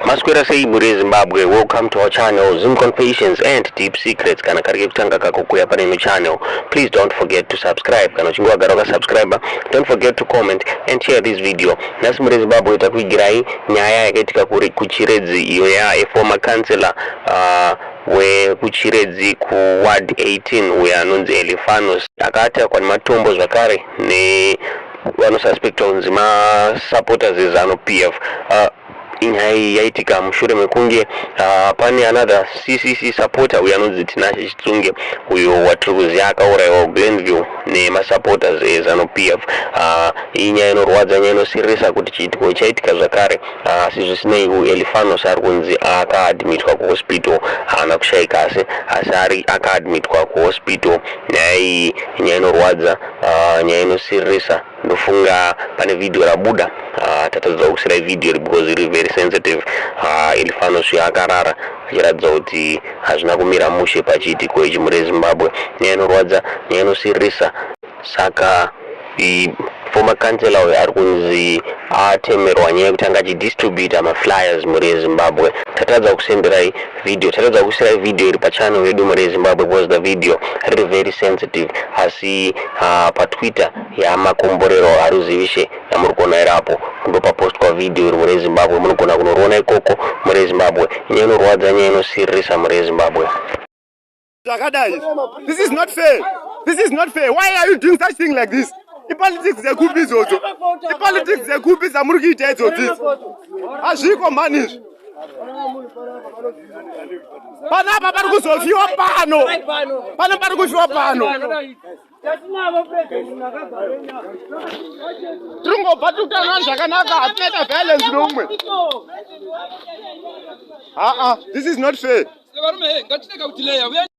Maswera sei mhuri yeZimbabwe? Welcome to our channel, Zim Confessions and Deep Secrets. Kana kari kekutanga kako kuuya pane ino channel, please don't forget to subscribe. Kana uchinge wagara wakasubscribe, don't forget to comment and share this video. Nhasi mhuri yeZimbabwe takuigirai nyaya yakaitika kuri kuChiredzi, iyo yaformer councillor wekuChiredzi kuward 18, uyo anonzi Elifanos, akaattackwa nematombo zvakare nevanosuspectwa kunzi masupporters eZANU PF. Inyaya iyi yaitika mushure mekunge pane another CCC supporter uyo anonzi Tinashe Chitsunge, uyo watiri kuziva akaurayiwa kuGlenview nemasupporters eZANU PF. Iyi nyaya inorwadza, nyaya inosiririsa kuti chiitiko chaitika zvakare. Asi zvisinei, uElifanos ari kunzi akaadmitwa kuhospital, haana kushayika, asi ari akaadmitwa kuhospital. Nyaya iyi nyaya inorwadza, nyaya inosiririsa. Ndofunga pane vhidhiyo rabuda. Tatadza kusirai vhidhiyo iri because iri very sensitive. Elifanos uyo akarara achiratidza kuti hazvina kumira mushe pachiitiko ichi. Mhuri yeZimbabwe, nyaya inorwadza, nyaya inosiririsa. Saka former councillor uyo ari kunzi atemerwa nyaya yekuti anga achidistributa maflyers. Mhuri yeZimbabwe, tatadza kusenderai vhidhiyo, tatadza kusirai vhidhiyo iri pachannel yedu, mhuri yeZimbabwe, because the video riri very sensitive. Asi paTwitter yaMakomborero Haruzivishe yamuri kuona irapo, ndopapostwa vhidhiyo iri. Mhuri yeZimbabwe, munogona kunoriona ikoko. Mhuri yeZimbabwe, nyaya inorwadza, nyaya inosiririsa, mhuri yeZimbabwe. Zvakadai, this is not fair, this is not fair. Why are you doing such thing like this? Ipolitics dzekupi idzodzo? Ipolitics dzekupi dzamuri kuita idzodzi? Hazviko mhani izvi. Panapa pari kuzofiwa pano, pano pari kufiwa pano. Tiri ngobva, tiri kutaura zvakanaka, hatinoita violence noumwe. Aa, this is not fair. Varume, ngatirega kuti leya.